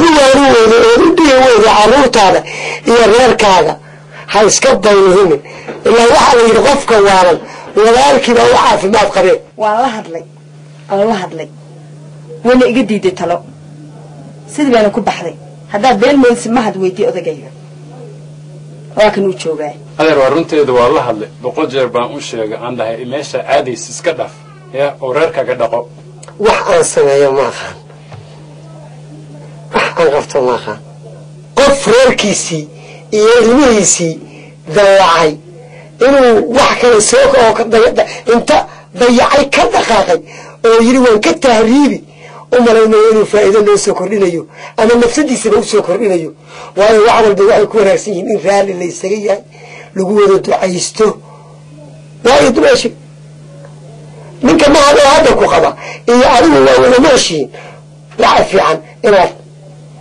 u waani weydo ood u dhihi weydo carruurtaada iyo reerkaaga ha iska baylihimin. Ilaa waxaa la yidhi qofka waalan walaalkiibaa u caafimaad qabeen. Waan la hadlay, aan la hadlay, wayna iga diiday talo, sidii baana ku baxday. Haddaad been moodsi mahad weydii odagayga, waa kan uu joogaa. Adeer, waa runteeda, waa la hadlay 100 jeer baan u sheegay, aan dhahay meesha caadaysa iska dhaf ya oo reerkaaga dhaqo. Wax aan sameeyo ma aqaan, wax aan qabto ma aqaan. Qof reerkiisii iyo ilmihiisii dallacay inuu wax kale soo oo inta dayacay ka dhaqaaqay oo yidhi waan ka tahriibi, u malaynayo inuu faa'iido noo soo kordhinayo ama nafsadiisaba u soo kordhinayo. Waayo wax walba waxay ku wanaagsan yihiin in raalli la isaga yahay, lagu wada ducaysto. Waayo dumeeshi ninka mahad oo hadda ku qaba iyo adigu waa wada nooshihiin. Waxa fiican inaad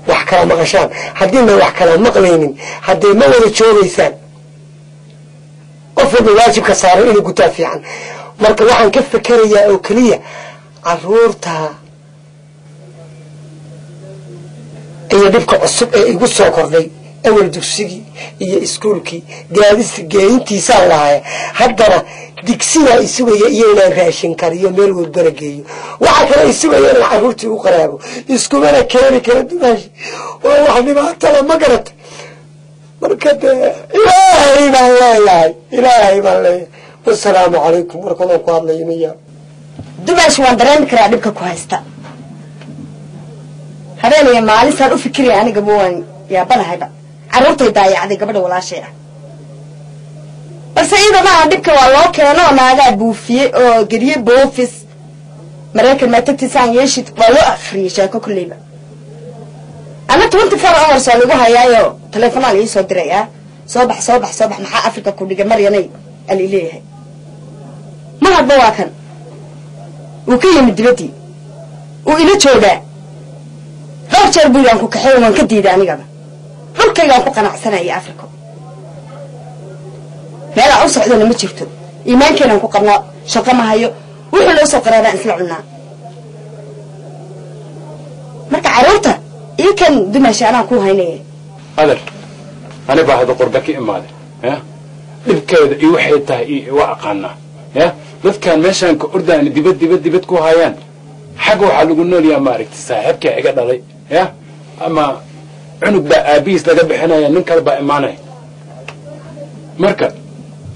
wax kala maqashaan. Haddiina wax kala maqlaynin, hadday ma wada joogaysaan. Qof walba waajibka saaran inuu gutaa fiican. Marka waxaan ka fekerayaa oo keliya carruurta iyo dhibka cusub ee igu soo kordhay. Awal dugsigii iyo iskuulkii gaadis geeyintiisaan lahaaya, haddana digsigaa isugaya iyo inaan raashin kariyo, meel walbana geeyo. Waxaa kale isugaya inaan carruurtii u qaraabo, iskumana keeni kara dumaashi. Waa wax dhibaatada, ma garata? Marka dee Ilaahay baan leeyahay, Ilaahay baan leeyahay. Wasalaamu calaykum. Warkadoo ku hadlaya maya. Dumaashi, waan dareemi karaa dhibka ku haysta. Habeen iyo maalintaan u fikiraya anigaba waan yaabanahayba carruurtay daayacday gabadha walaashay ah. Balse iyada maaha dhibka, waa loo keeno oo naagaa buufiyey oo geliyey boofis. Maraykan maa tagtiisaan yeeshid, waa loo akhriyey sheeko kolleyba. Ana 24 hours waa lagu hayaayo, teleefonaa la iisoo dirayaa, soo bax, soo bax, soo bax, maxaa Africa ku dhigay Maryanay ali leeyahay. Ma hadba waa kan uu ka yimid dibaddii, uu ila joogaa. Dhowr jeer buu yidhi aan ku kaxeey, waan ka diiday. Anigaba dhulkaygaan ku qanacsanaya Africa, meelaa u socdona ma jirto. Iimaankeenaan ku qabnaa, shaqo ma hayo, wuxuu noo soo qaraabaan isla cunnaa. Marka carruurta ii kan dumaasha, anaa kuu haynaya. Adeer, ani baa hadda qurba ka imaaday ya dhibkeeda iyo waxay tahay iyo waa aqaanaa ya. Dadkan meeshaan ka ordaan dibad dibad dibad ku hayaan, xagga waxaa lagu noolyaha maaragtay saaxiibkaa iga dhalay ya, ama cunug baa aabihiis laga bixinaya, nin kale baa imaanaya. Marka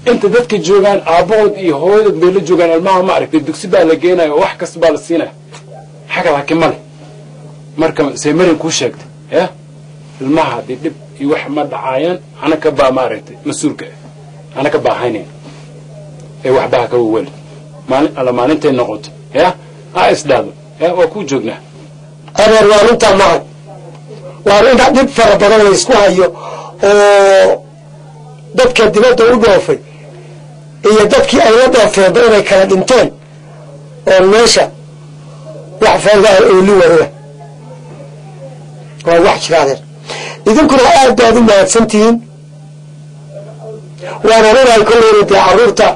inta dadka joogaan aabbahood iyo hooyadood bay la joogaan ilmaha, maaragtay dugsi baa la geenaya oo wax kasta baa la siinaya. Xagga laakiin male. Marka say Marin kuu sheegtay ya, ilmaha haddii dhib iyo wax ma dhacaayaan, anaka baa maaragtay mas-uulka ah, anaka baa haynayn ee waxba ha ka waweli. Maalin alla maalintay noqoto ya ha isdhaado ya, waa kuu joognaa. Adeer, waa runtaa mahad, waa runtaa. Dhib fara badan la isku hayo oo dadka dibadda u dhoofay iyo dadkii ay la dhoofeenba inay kala dhinteen oo meesha wax faa'iida ooli wadada, waa wax jira. Adeer, idinkuna aad baad u mahadsantihiin. Waana ogahay kolleyna dee carruurta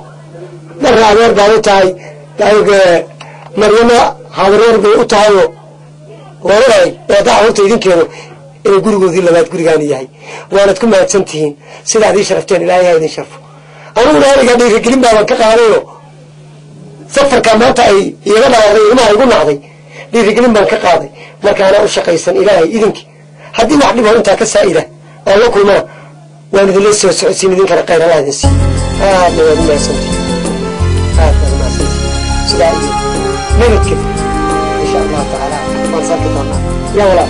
marna adeer baad u tahay, Maryama habareer bay u tahayoo waan ogahay hadda carruurta idinkeedu inuu gurigoodii labaad gurigaani yahay. Waanad ku mahadsan tihiin sidaad ii sharafteen, Ilaahay ha idin sharfo. Aniguna aniga dhiirigelin baaban ka qaadayo safarkaa maanta ay iiga dhawaaqday, ilmaha igu nacday, dhiirigelin baan ka qaaday. Marka anaa u shaqaysan Ilaahay idinki, haddii wax dhibo intaa ka saa'ida aan la kulmana waan idinla soo socodsiin. Idinkana khayr Allah idin siiyo. Aadna waad u mahadsantihiin, aad baad u mahadsantihiin. Sidaa iyo nabadgelyo, insha Allahu tacaala waan sarki doonaa ya walaal.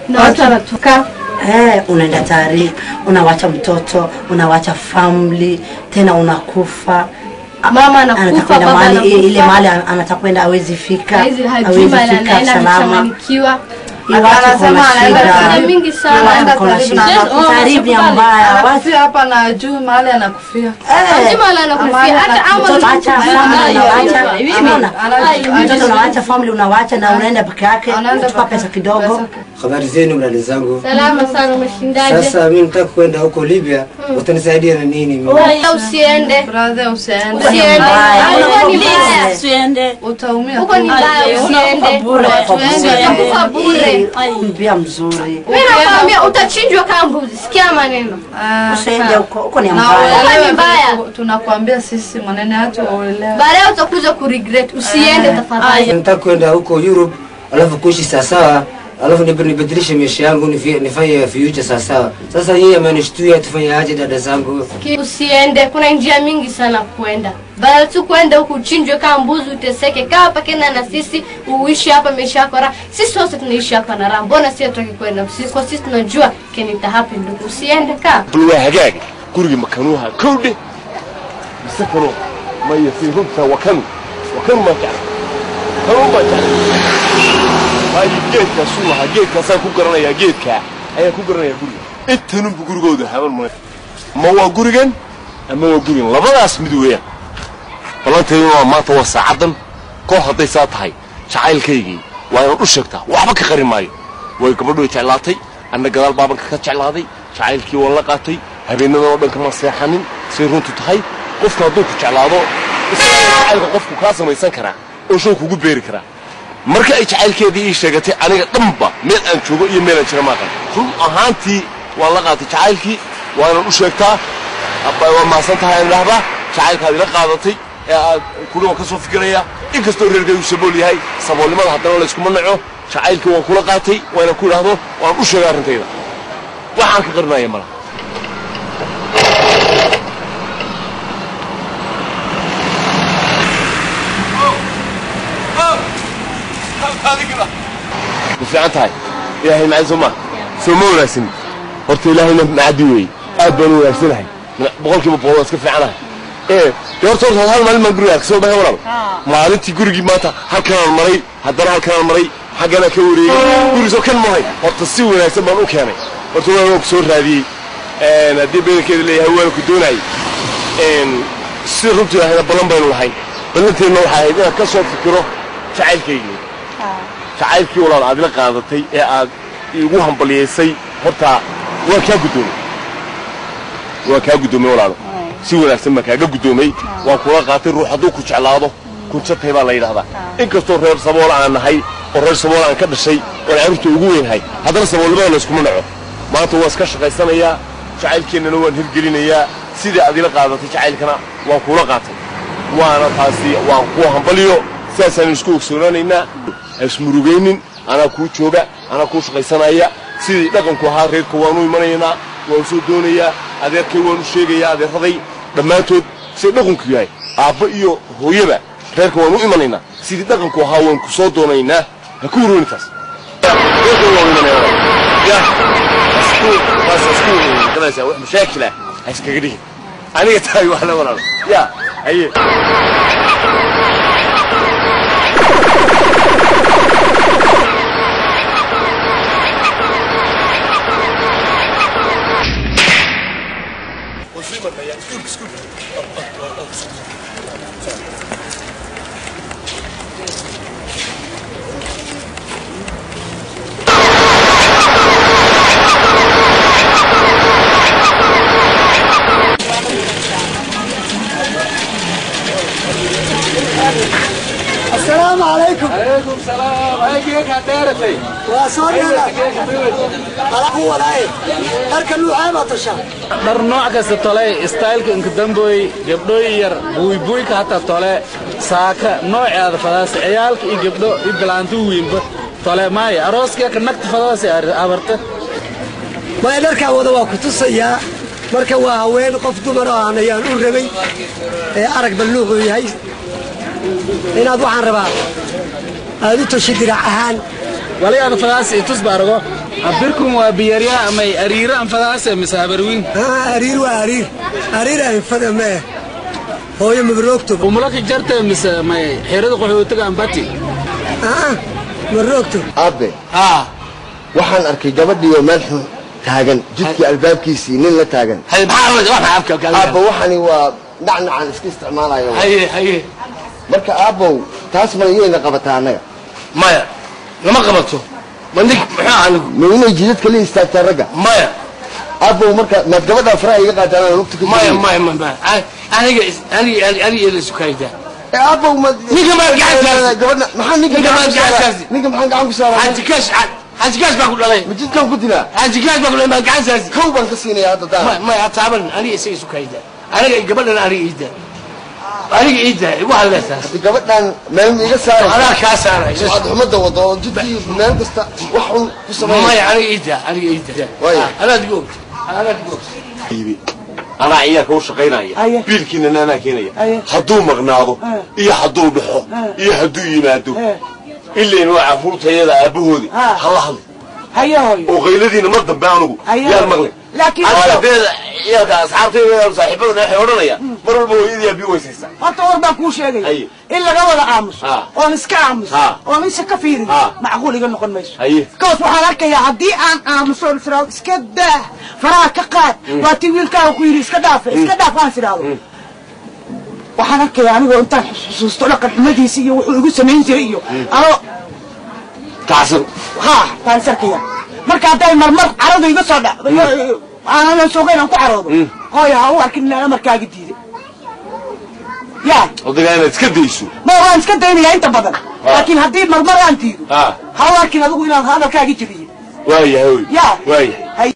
Na watu wanatoka. Eh, unaenda tari, unawacha mtoto, unawacha family, tena unakufa. Mama anakufa, Anataka kwenda baba mahali, anakufa. ile mahali anataka kwenda hawezi fika, Hawezi, hajui hawezi mahali fika anaenda, salama. amechanganyikiwa. Anasema anaenda mingi sana. Anaenda karibu na Anakufia mbaya. Anakufia hapa na juu mahali anakufia. Juma anakufia hata ama acha family unawacha. Mtoto unawacha, family unawacha na unaenda peke yake, unachukua pesa kidogo. Habari zenu mdada zangu. Salama sana, umeshindaje? Sasa mimi nataka kwenda huko Libya, utanisaidia na nini mimi? Usiende. Brother usiende. Usiende. Huko ni mbaya. Usiende. Utaumia. Huko ni mbaya, usiende. Utakufa bure. Mbia mzuri. Mimi nakwambia utachinjwa kama mbuzi. Sikia maneno. Usiende huko, huko ni mbaya. Huko ni mbaya. Tunakwambia sisi maneno yetu uelewe. Baadaye utakuja kuregret. Usiende tafadhali. Nataka kwenda huko Europe, alafu kuishi sawa. Alafu nibadilishe maisha yangu, nifanye future sawa. Sasa yeye amenishtua, tufanye aje dada zangu? Usiende, kuna njia mingi sana kuenda. Badala tu kwenda huku uchinjwe kama mbuzi uteseke. Kaa hapa Kenya na sisi uishi hapa maisha yako raha. Sisi wote tunaishi hapa na raha. Mbona sisi hatutaki kwenda? Kwa sisi tunajua kenita happen ndugu. Usiende kaa. Bal waa hagaag guriga makanuha kowdhe mise kano maya sii runta waa kanu waa kanu maa jecla kanu maa jecla waayo geedkaasuu lahaa geedkaasaan ku garanayaa geedkaa ayaan ku garanayaa guriga intanunbu gurigooda haban male ma waa gurigan ama waa gurigan labadaas mid weeyaan ballanteedu waa maanta waa saacaddan koox hadday saa tahay jacaylkaygii waa inaad u sheegtaa waxba ka qarin maayo way gabadhu way jeclaatay anna gadaal baabanka ka jeclaaday jacaylkii waan la qaatay habeenadan oo dhan kama seexanin say runtu tahay qofku hadduu ku jeclaado isaga jacaylka qofku kaa samaysan karaa oo show kugu beeri karaa marka ay jacaylkeedii ii sheegatay aniga dhanba meel aan joogo iyo meel aan jira maaqan run ahaantii waan la qaatay jacaylkii waa inaad u sheegtaa waa mahadsan tahay aan idhaahdaa jacaylkaad ila qaadatay ee aad kuli waan ka soo fikirayaa inkastoo reerkaygu sabool yahay saboolnimada haddana layskuma naco jacaylkii waan kula qaatay waa inaan ku idhaahdo waan u sheegay arrintayda waxaan ka qarinaya malaha ma fiican tahay ilaahay macad soo maa soo ma wanaagsan horta ilaahayna macadi weeye aad baan u wanaagsanahay 100% waan iska fiicanahay ee dee horta horta hal maalin baan guriga arkay soo dhahay walaal maalintii gurigii maanta halkanaan maray haddana halkanaan maray xaggana ka wareegay gurigisoo kan mahay horta si wanaagsan baan u keenay horta waan ku soo raadiyey haddii bedelkeeda leeyahay waan ku doonayay si runtii ahayna ballan baynu lahayn ballanteenna waxay ahayd inaan ka soo fikiro jacaylkaygii jacaylkii walaal aad ila qaadatay ee aad igu hambaliyeysay horta waan kaa guddoomay waan kaa guddoomay walaalo si wanaagsan baan kaaga guddoomay waan kula qaatay ruux hadduu ku jeclaado kunjatay baa la yidhahdaa inkastoo reer sabool aan nahay oo reer sabool aan ka dhashay oon carruurta ugu weynhay haddana saboolnimada layskuma naco maanta waan iska shaqaysanayaa jacaylkeennana waan hirgelinayaa sidii aad ila qaadatay jacaylkana waan kula qaatay waana taasi waan kuu hambaliyo sidaasaan isku ogsoonaanaynaa ha ismurugaynin anaa kuu jooga anaa kuu shaqaysanaya sidii dhaqanku ahaa reerka waanu imanaynaa waan soo doonayaa adeerkay waanu sheegayaa adeeraday dhammaantood siday dhaqanku yahay aabba iyo hooyaba reerka waanu imanaynaa sidii dhaqanku ahaa waan ku soo doonaynaa ha ku warweyni taas reerka waanu imanaynaa ya hasku taas hasku garanaysaa wax mashaakil ah ha iskaga dhigin aniga tahay wax la walaalo ya haye السلام عليكم. عليكم السلام. هاي كيف وصوري انا هو ولاي درka nuucee baa tashaa dhar nooc kasta tole istaylka inka damboy gabdhoy yar buybuyka hataa tole saaka nooceeda fadaas ciyaalka iyo gabdho iyo bilaantu wiinba tole maay arooska ka nagta fadaas abarta maya dharkaa wada waa ku tusayaa marka waa haween qof dumar oo aan ayaan u rabay ee arag bal nuucuu yahay inaad waxaan rabaa aad u tashi dirac ahaan wali aan fadaas itus baarago abirkum waa biyariya ama ariira aan fadaas mise habarwiin ariir waa ariir ariir aan fada mee hooyo maroogto umulaka jarta mise may xeerada qaxootiga aan bati maroogto aabe ha Waxaan arkay gabadhii oo meel xun taagan, jidkii albaabkiisii nin la taagan. Haye, maxaa waa waxa afka ka? Aabbo, waxani waa nacnacan iska isticmaalayo. Haye haye. Marka aabbow, taas ma iyayna qabataa annaga? Maya, lama qabato. Ma nig muxuu ahaa anigu? Ma inay jidadka la istaagtaa ragga? Maya. Aabbow, marka maad gabadhaa faraha iga qaataan aan lugta ka Maya maya maya, aniga aniga aniga ila sukayda. Aabbow, ma Ninka maad gacan gabadha maxaa ninka Ninka maad gacan ku saaraa? gacan Ninka maxaan gacan ku saaraa? Xajikash, xajikash baa ku dhalay. Ma jidkaan ku dilaa? Xajikash baa ku dhalay, maad gacan saasi? Kow baan ka siinaya hadda daa. Maya maya, ha taaban. Aniga isaga sukayda, aniga gabadhan aniga iida, aniga iida igu hadlaysaas. Hadda gabadhan meel ma iga saaraysa? Anaa kaa saaray. Sumcad xumada wado oo jidkii meel kasta wax xun ku sameynaya. Maya, aniga iida, aniga iida. Waaya. Anaad igu ogta, anaad igu ogta. Anaa ciyaalka u shaqaynaya, biilkiinana anaa keenaya. Hadduu maqnaado iyo hadduu dhaxo iyo hadduu yimaado, ilayn waa carruurtayada aabbahoodi, hala hadlo. Haye hooyo. Oo qayladiina mar dambe anugu yaan maqlay. Laakiin aniga deeda ciyaalka asxaabtayda saaxiibadana waxay odhanayaan mar walba hooyadii aabihi weysaysaa. Horta war baan kuu sheegaya, Haye. in laga wada aamuso oon iska aamuso oon isha ka fiirin macquul iga noqon mayso. Haye. Kaas waxaan arkayaa haddii aan aamuso oon isiraado iska daa, faraha ka qaad, waa tii wiilkaaga ku yidhi iska dhaafe, iska dhaaf aan isiraado, waxaan arkayaa anigoo intaan xusuusto dhaqan xumadiisi iyo wuxuu igu samayn jiray iyo anoo kacsan. Ha, baan is arkaya. Marka hadday marmar caradu iga soo dhacdo, aanan suuqayn aan ku caroodo, hooya ha u arkin inaan amarkaaga diiday ya. Odaygaa inaad iska dayso. Ma waan iska daynayaa inta badan, laakiin haddii marmar aan diido, ha u arkin adigu inaan hadalkaaga jebiyey. Waayahay hooy. Ya. Waayahay.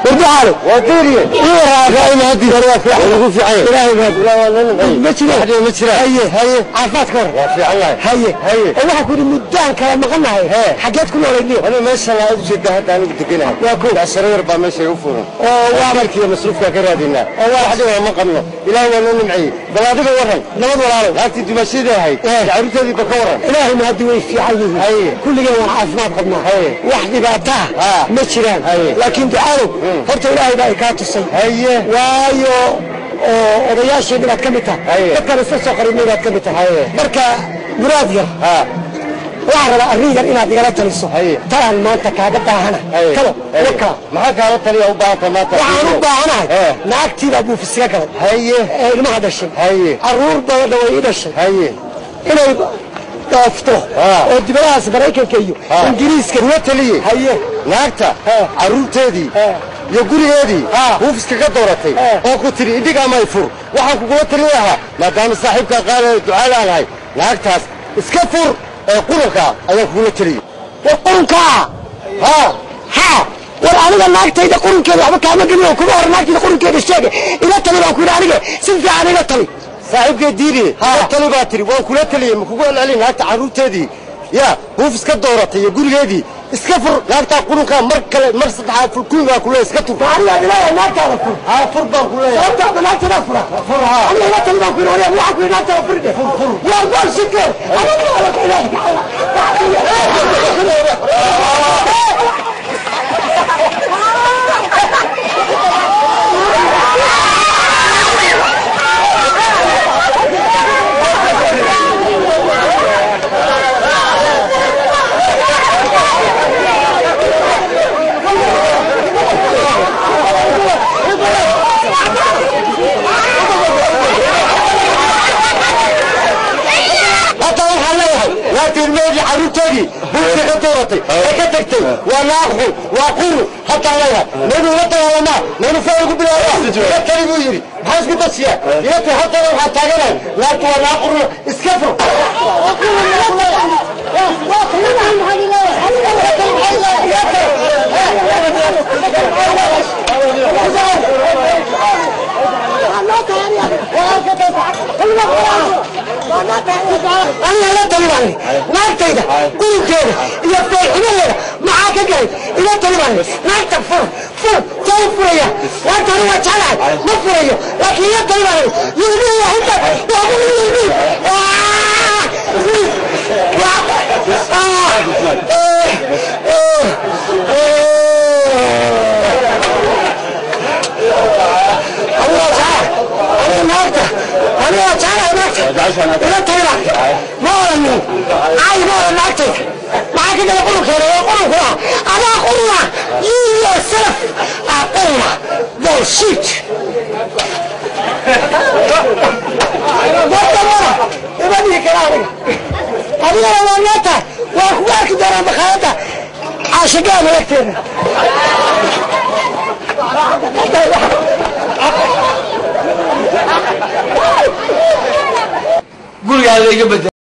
Warducaale waa diiriye. Ilaahay mahadi, waa fiican, ugu fiican. Ilaahay mahadi, ma jiro. Ma jira. Haye haye, caafimaadka hor. Waa fiican lahay. Haye haye. Oo waxaan ku yidhi muddaan kala maqannahay, xaggeed ku noolaydniyo? Aniga meeshan aad ujeedaa hadda anigu deganahay. Waa kow. Gacsharo yar baa meesha igu furan oo waa markiiyo masruufkaa ka raadinaa oo waa wax dhiba ma qabno, ilaahay waa noo nimceeyey. Bal adiga waran. Nabad walaalow. Naagtii dumaashadii ahayd iyo carruurteedii ba ka waran. Ilaahay mahadi, way fiican yihiin. Haye. Kulligeen waan caafimaad qabnaa. Haye. Wax dhibaataa ma jiraan. Haye. Laakiin ducaalow, horta ilaahay baa ikaa tusay. Haye. Waayo oo odayaasheenni baad ka mid tahay, Haye. dadkan isla soo qarinay baad ka mid tahay. Haye. Marka muraad yar waxaan rabaa, arrin yar inaad igala taliso. Haye. Talaan maanta kaaga baahana. Haye. Kalo Haye. wakaa. Maxaa kaala taliya u baahan tahay maanta? Waxaan u baahanahay, naagtiibaa buufisiga galay. Haye. Ee ilmaha dhashay. Haye. Carruur badanna way ii dhashay. Haye. Inay dhoofto oo dibadahaas Maraykanka iyo Ingiriiska. Kula taliye. Haye. Naagta carruurteedii iyo gurigeedii buufiska ka dooratay oo ku tiri indhigaa may fur, waxaan kugula talin lahaa, maadaama saaxiibkaa qaadaya ducaadaan ahay, naagtaas iska fur ee qurunka ayaan kugula taliyey. War qurunkaa ha ha, war aniga naagtayda qurunkeeda waxba kaama gelin oo kuma hor naagtayda qurunkeeda sheege. Ila tali baan ku yidhi, aniga si fiican ila tali. Saaxiibkee diidi, ila tali baa tiri, waan kula taliyey. Ma kugu celcelin? Naagta carruurteedii ya buufis ka dooratay iyo gurigeedii iska fur, naagtaa qurunkaa mar kale mar saddexaad fur, kuwi baan kuleeyahay iska tur. Aniga ilaahay naagtaada fur. Ha, fur baan kuleeyahay. Sababtaada naagtaada fura. Fur ha. Aniga ila tali baan ku yidhi, waryaa waxaan ku yidhi naagtaada fur dhe. Fur. Waar bullshit. Aniga ilaahay. Hadda waxaan leeyahay naagta ilmaheedii carruurteedii buufka ka dooratay ee ka tagtay waa naag xun, waa quru. Haddaan leeyahay maynu ila dagaalamaa, maynu faa ugu bilaabaa. Ila tali buu yidhi, maxaa isku dasiyaa? Ila tali. Haddana waxaan taaganahay naagta waa naag quruna, iska fur. Aniga ila tali baan idhi, naagtayda qurunkeeda iyo foolxumadeeda maxaa ka galay? Ila tali baan idhi. Naagta fur, fur tou furaya. Naagta aniga waa jeclahay, ma furayo, laakiin ila tali baan idhi. Yulmiya inta yulmi. Aniga waa jeclahay, aniga naagta, aniga waa jeclahay naagta. Ila tagna ma oranin cay, ma oran naagtayda. Maxaa ka gala qurunkeena? Waa qurunkuna adaa quruna, you yourself are quruna. Bullshit. Wadamada ima dhihi kara aniga, adigana waa noo tahay. Waa kugu arki doonaa makhaayadda caashigaada agteeda. Gurigaa layga bedel.